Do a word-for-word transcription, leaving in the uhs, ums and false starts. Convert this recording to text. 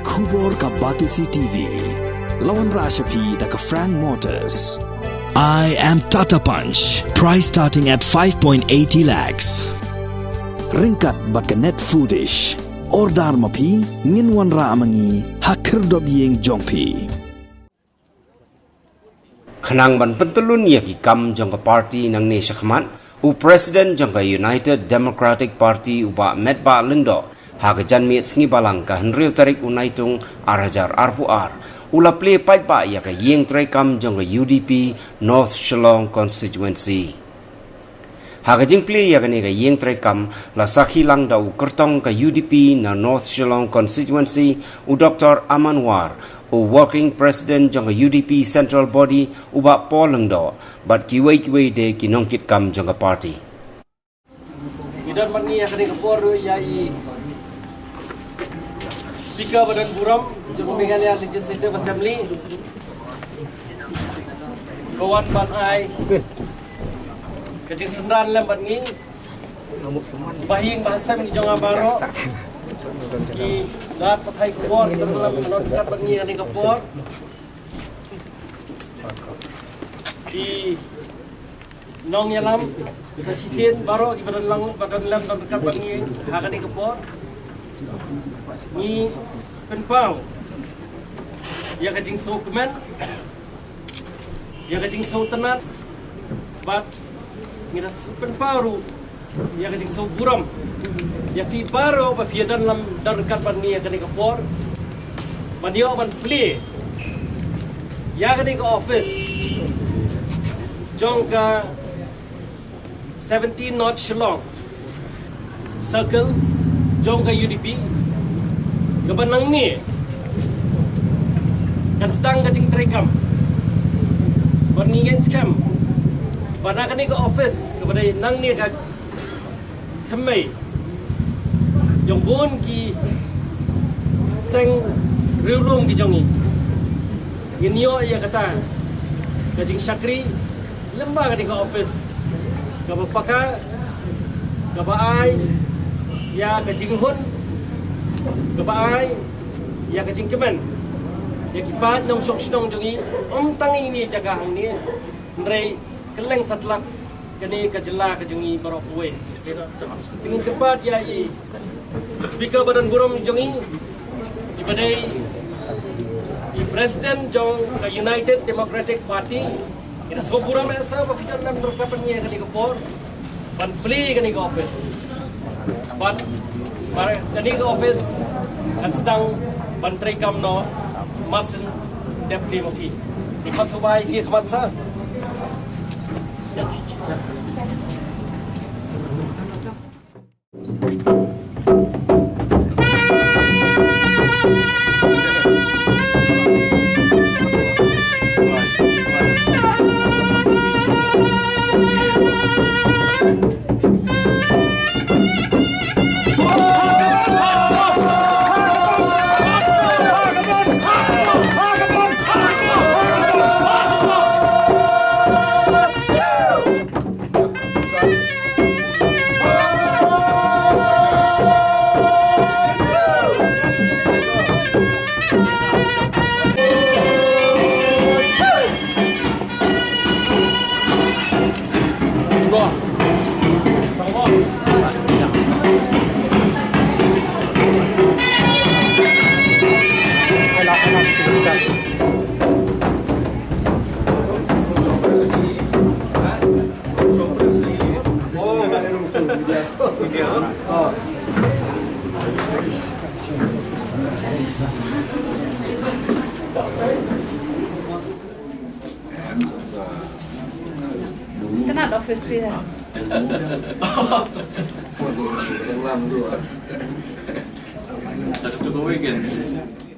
Khubor ka Batesi T V. La wanrah sha phi da ka Frank Motors. I am Tata Punch. Price starting at five point eighty lakhs. Ryngkat bad ka Net Foodish. Order ma phi, ngin wanrah ma ngi ha khyrdop ïing jong phi. Khnang ban pyntyllun ïa ki kam jong ka party nangne shakhmat, u President jong ka United Democratic Party u Bah Metbah Lyngdoh, ha ka janmiet sngi Balang ka hynriew tarik u Naitung ar hajar arphew ar, u la plie paidbah ïa ka ïing treikam jong ka U D P North Shillong Constituency. Ha ka jingplie ïa kane ka ïing treikam la sakhi lang da u kyrtong ka U D P na North Shillong Constituency, u Doctor Aman War, u Working President jong ka U D P Central Body, u Bah Paul Lyngdoh, bad kiwei kiwei de ki nongkitkam jong ka party. Ngi don bad ngi ha kane ka por ruh ïa i Speaker ba don burom jong ka Meghalaya Legislative Assembly, ka wan ban ai ka jingsynran lem bad ngi. Bahaïing bahasem ki jong nga baroh, ki lad pathai khubor kiba don lem, don ryngkat bad ngi ha kane ka por, ki nongïalam sa shisien baroh kiba don lang, ba don lem, don ryngkat bad ngi ha kane ka por. Ngi pynpaw ïa ka jingsngewkmen, ïa ka jingsngewtynnat, bad ngi da sngewpynpaw ruh ïa ka jingsngewburom ïa phi baroh ba phi ïa don lem, don ryngkat bad ngi ha kane ka por, ban ïoh ban plie ïa kane ka office jong ka seventeen North Shillong Circle jong ka U D P, kaba nangne kan sdang ka jingtreikam. Bad ngi ngeit skhem ba na kane ka office kaba dei nangne ka thymmei jong bun ki seng riewlum ki jong ngi, ngin ïoh ïa kata ka jingshakri lem bad kane ka office kaba paka, kaba ai ïa ka jinghun, kaba ai ïa ka jingkmen ïa ki paid nongshong shnong jong ngi, ym tang ïa kane ka jaka hangne, hynrei kylleng satlak kane ka jylla ka jong ngi baroh kawei. Te ngin kyrpad ïa i Speaker ba don burom jong ngi, iba dei i President jong ka United Democratic Party, i da sngewburom ïa sa ba phi don lem ryngkat bad ngi ha kane ka por ban plie kane ka office. Bad ba kane ka office kan sdang ban treikam noh marsien dep plie ma phi. Ngi pat sngewbha ïa phi khmat sa. Kena da office fee. Satu weekend.